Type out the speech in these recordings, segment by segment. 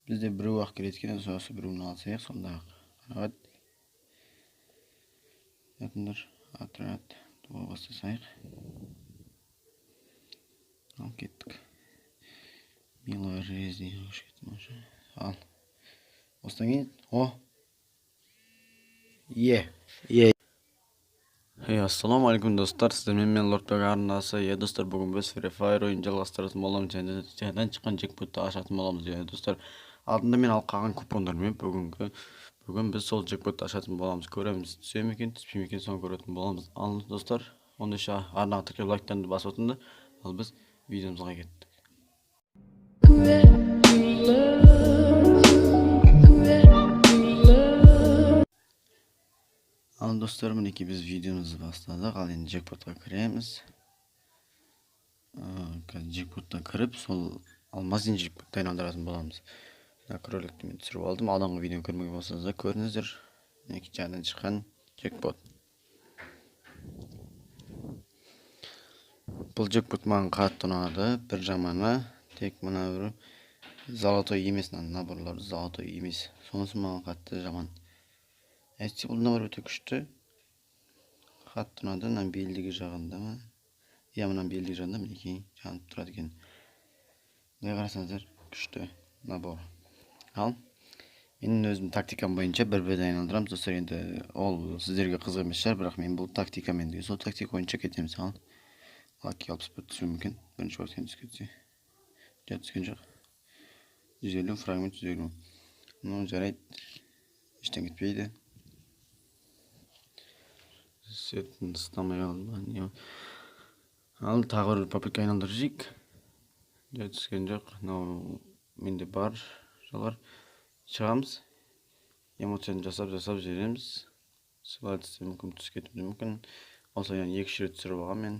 Бізде біреу ақ келеді екен, осы біреуін алсайық, сонда қанағат. Жатыңдар, отряд бастасайық. Ал кеттік. Милая жизнь. Ал. Осыдан кейін, о! Е, е. Hey, ассалаумағалейкум, достар, сіздермен мен, Лордбек арнасы. Иә, достар, бүгін біз Free Fire ойынын жалғастыратын боламыз және жаңадан шыққан джекпотты ашатын боламыз. Иә, достар, алдында мен алып қалған купондармен бүгін біз сол джекпотты ашатын боламыз. Көреміз, түсе ме екен, түспей ме екен, соны көретін боламыз. Ал, достар, онда арнаға тіркеліп, лайктарыңды басып отырыңдар. Ал біз видеомызға кеттік. Ал, достар, мінекей, біз видеомызды бастадық. Ал енді джекпотқа кіреміз. Қазір джекпотқа кіріп, сол алмазный джекпотты айналдыратын боламыз. Мына кроликті мен түсіріп алдым. Алдыңғы видеоны көрмеген болсаңыздар, көріңіздер. Мінекей, жаңадан шыққан джекпот. Бұл джекпот маған қатты ұнады. Бір жаманы тек мына бір золотой емес, мына наборлар золотой емес. Сонысы маған қатты жаман. Әйтсе, бұл набор өте күшті. Қатты ұнады. Мына белдігі жағында ма? Иә, мына белдігі жағында, мінекей, жанып тұрады екен. Былай қарасаңыздар, күшті набор. Ал менің өзім тактикам бойынша бір-бірден айналдырамыз, достар. Енді ол сіздерге қызық емес шығар, бірақ мен бұл тактикамен деген сол тактика бойынша кетеміз. Ал лаки 61 түсуі мүмкін. Бірінші уақытта түсіп кетсе. Жоқ, түскен жоқ. 150 фрагмент, 150. Ну, жарайды. Ештеңе кетпейді. Сетін ұстамай қалды ма, не? Ал тағы бір попытка айналдырып жейік. Жоқ, түскен жоқ. Мынау менде бар жалғар. Шығамыз. Эмоцияны жасап жасап жібереміз. Солай түссе мүмкін, түсіп кетуі мүмкін. Осылай 2-3 рет түсіріп алғанмын мен.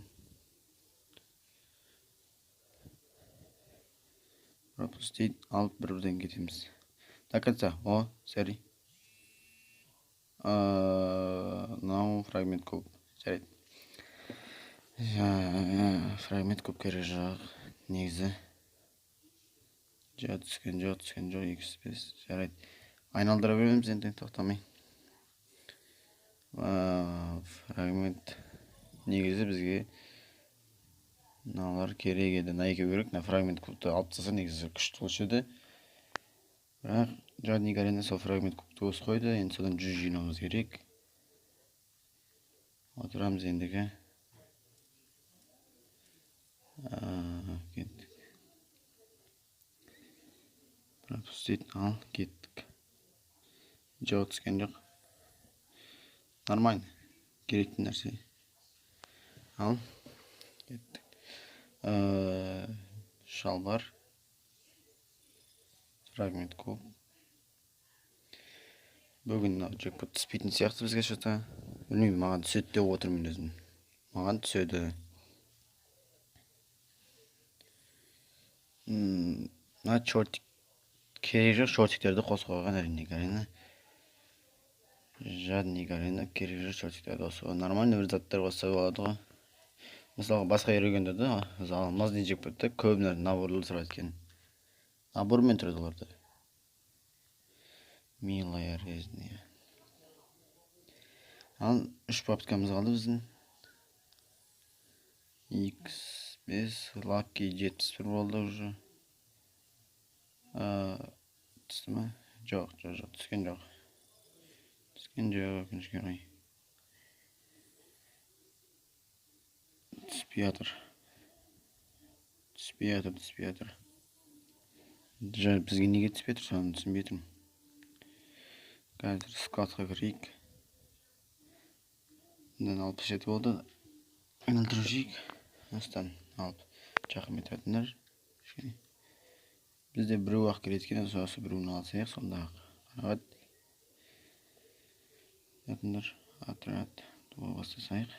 Пропустить, алып бір-бірден кетеміз. До конца. О, сори. Мынау фрагмент көп. Жарайды. Фрагмент көп керек жоқ. Негізі. Жоқ, түскен жоқ, түскен жоқ. 205. Жарайды. Айналдыра береміз енді, тоқтамай. Фрагмент негізі бізге мыналар керек еді. Мына екеуі керек. Мына фрагмент кубты алып тастаса, негізі күшті болушы еді. Бірақ Жадник Арена сол фрагмент кубты қосып қойды. Енді содан 100 жинауымыз керек. Отырамыз ендігі. Кеттік. Пропустить, ал кеттік. Жоқ, түскен жоқ. Нормально. Керекті нәрсе. Ал кеттік. Шалбар. Фрагмент куб. Бүгін мынау джекпот түспейтін сияқты бізге что-то. Білмеймін, маған түседі деп отырмын мен өзім. Маған түседі. Мына шортик керек жоқ, шортиктерді қосып қойған әрине, әрине. Жадник Арена керек жоқ, шортиктерді қосып қойған. Нормальный бір заттар қосса болады ғой. Мысалға, басқа үйренгендерде алмазный джекпотта көп наборлар тұрады екен. Набормен тұрады оларда. Милая резня. Ал 3 попыткамыз қалды біздің. X5 лаки 71 болды уже. Түсті ме? Жоқ, жоқ, жоқ, түскен жоқ. Түскен жоқ, өкінішке орай. Түспей жатыр. Түспей жатыр, түспей жатыр. Бізге неге түспей тұр, соны түсінбей тұрмын. Қазір складқа кірейік. Мындан 67 болды. Айналдырып жейік. Осыдан алып жақын ететіндер. Кішкене. Бізде біреу ақ келеді екен, осы біреуін алсайық, сонда қанағат. Жатыңдар, отряд бастасайық.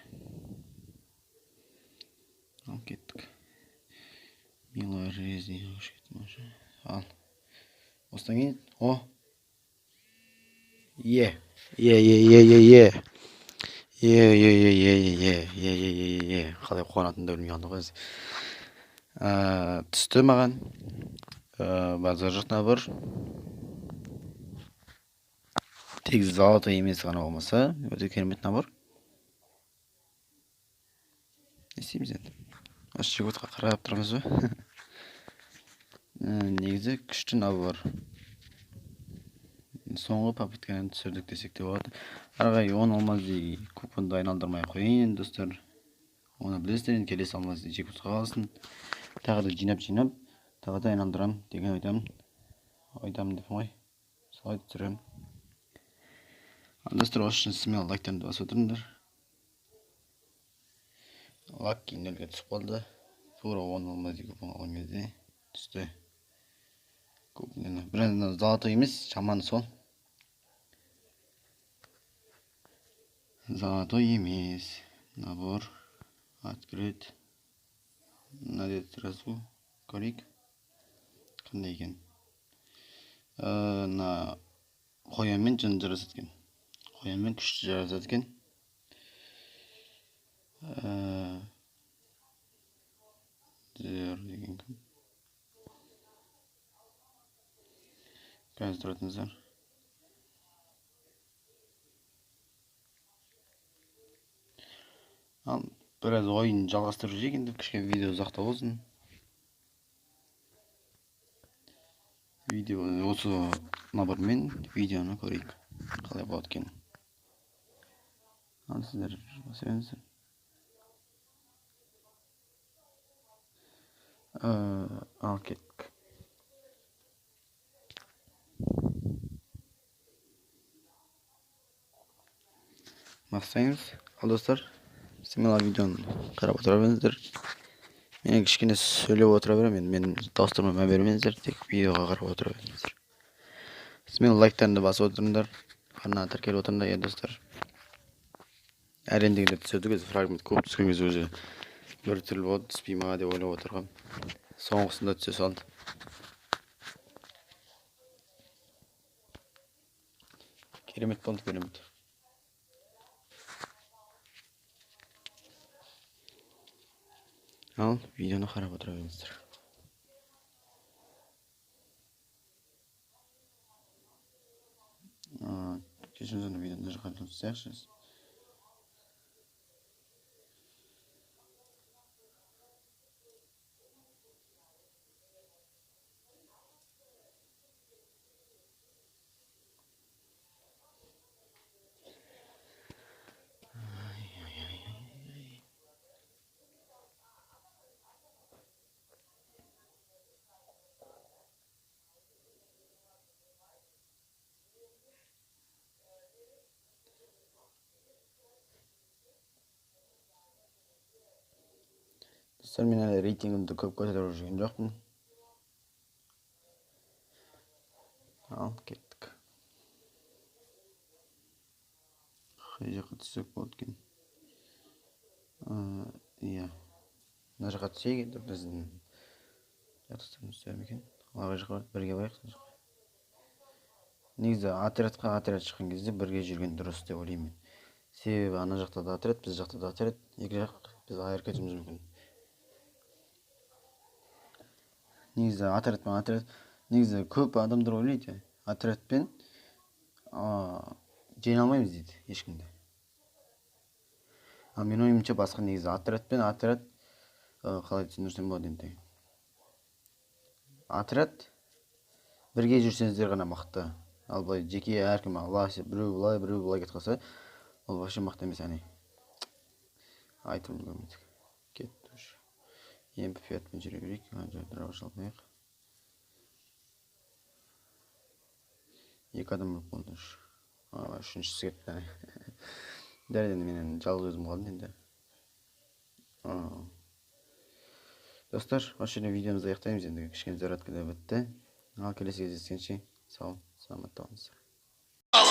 Ал кеттік. Милая жизнь. Ал. Осыдан кейін, о! Е, е, е, е, е, е. Е, е, е, е, е, е, е, е, е, қалай қуанатынымды білмей қалдым ғой. Түсті маған. Базар жоқ набор. Тек золотой емес ғана болмаса, өте керемет набор. Не істейміз енді? Осы жігітқа қарап тұрамыз ба? Негізі күшті набор. Соңғы попытканы түсірдік десек те болады. Ары қарай 10 алмазды купонды айналдырмай қояйын енді, достар. Оны білесіздер, енді келесі алмазды джекпотқа қалсын. Тағы да жинап-жинап, тағы да айналдырам деген ойдамын. Ойдамын деп қой. Солай түсіремін. Ал достар, осы үшін смело лайктарыңды басып отырыңдар. Лакки нөлге түсіп қалды. Тура 10 алмазды купон алған кезде түсті. Бірақ золотой емес, жаманы сол. Золотой емес. Набор открыт. Надо сразу көрейік. Қандай екен? Мына қоянмен жын жарасады екен. Қоянмен күшті жарасады екен. Зер деген кім? Қазір тұратыңыздар. Ал біраз ойын жалғастырып жіберейік енді, кішкене видео ұзақтау болсын. Видео осы набормен видеоны көрейік, қалай болады екен. Ал сіздер баса беріңіздер. Ал кеттік. Бастаймыз. Ал достар, смело видеоны қарап отыра беріңіздер. Мен кішкене сөйлеп отыра беремін, енді менің дауыстарыма мән бермеңіздер, тек видеоға қарап отыра беріңіздер. Смело лайктарыңды басып отырыңдар, арнаға тіркеліп отырыңдар, иә достар. Әрең дегенде түседі өзі, фрагмент көп түскен кезде уже бір түрлі болады, түспей ма деп ойлап отырғам. Соңғысында түсе салды. Керемет болды, керемет. Ал видеоны қарап отыра беріңіздер. Кешіріңіз, ана видеоны мына жаққа түсірсек. Достар, мен әлі рейтингімді көп көтеріп жүрген жоқпын. Ал, кеттік. Қай жаққа түссек болады екен? Иә. Мына жаққа түсейік енді, біздің жақтастарымыз түсер ме екен? Ағай жаққа барып бірге барайық мына жаққа. Негізі отрядқа отряд шыққан кезде бірге жүрген дұрыс деп ойлаймын мен. Себебі ана жақта да отряд, біз жақта да отряд, екі жақ біз айырып кетуіміз мүмкін. Негізі отрядпен отряд, негізі көп адамдар ойлайды, отрядпен жеңе алмаймыз дейді ешкімді. Ал менің ойымша басқа негізі отрядпен отряд, қалай түсіндірсем болады енді. Отряд бірге жүрсеңіздер ғана мықты. Ал былай жеке әркім былай, біреу былай, біреу былай кетіп қалса, ол вообще мықты емес, әне. Айтып үлгермедік. Кетті уже. МП5-пен жүре берейік, жалпайық. Екі адам болып қалды уже. Үшіншісі кетті. Дәл енді мен енді жалғыз өзім қалдым енді. Достар, осы жерден видеомызды аяқтаймыз енді. Кішкене зарядка да бітті. Ал келесі кездескенше сау, саламатта болыңыздар.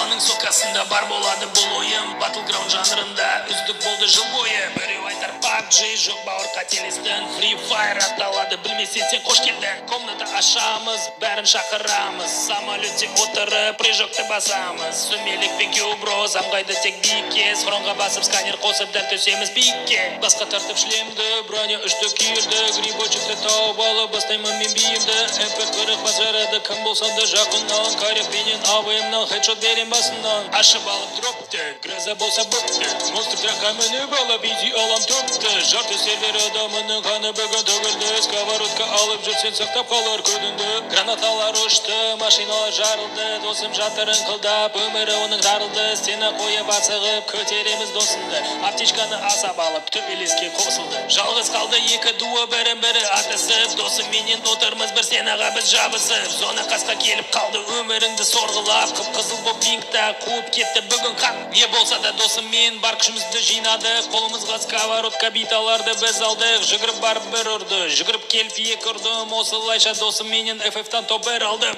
Қаланың сокасында бар болады бұл ойын. Battleground жанрында үздік болды жыл бойы. Біреу айтар: PUBG. Жоқ, бауыр, қателестің. Free Fire аталады, білмесең сен, қош келдің. Комната ашамыз, бәрін шақырамыз. Самолетте отырып прыжокты басамыз. Сүмелекпен кюбро самғайды тек биікке. Схронға басып, сканер қосып, дәл түсеміз биікке. Басқа тартып шлемді, броня үшті киілді. Грибочекті тауып алып, бастаймын мен биімді. МП 40 бас жарады, кім болсаң да жақыннан. Карепенен АВМнан хедшот берем басынан. Ашып алып дропты, гроза болса бопты. Монстр тракқа мініп алып, изи алам топты. Жарты сервер адамының қаны бүгін төгілді. Сковородка алып жүрсең, сақтап қалар күніңді. Гранаталар ұшты, машиналар жарылды. Досым жатыр ыңқылдап, өмірі оның тарылды. Стена қойып асығып, көтереміз досымды. Аптечканы асап алып, төбелеске қосылды. Жалғыз қалды екі дуы, бірін бірі атысып. Досымменен отырмыз бір стенаға біз жабысып. Зона қасқа келіп қалды, өміріңді сорғылап. Қып қызыл боп пингта қуып кетті бүгін қан. Не болса да, досыммен бар күшімізді жинадық. Қолымызға сковородка, биталарды біз алдық. Жүгіріп барып бір ұрды, жүгіріп келіп екі ұрдым. Осылайша досымменен FF-тан топ бір алдым.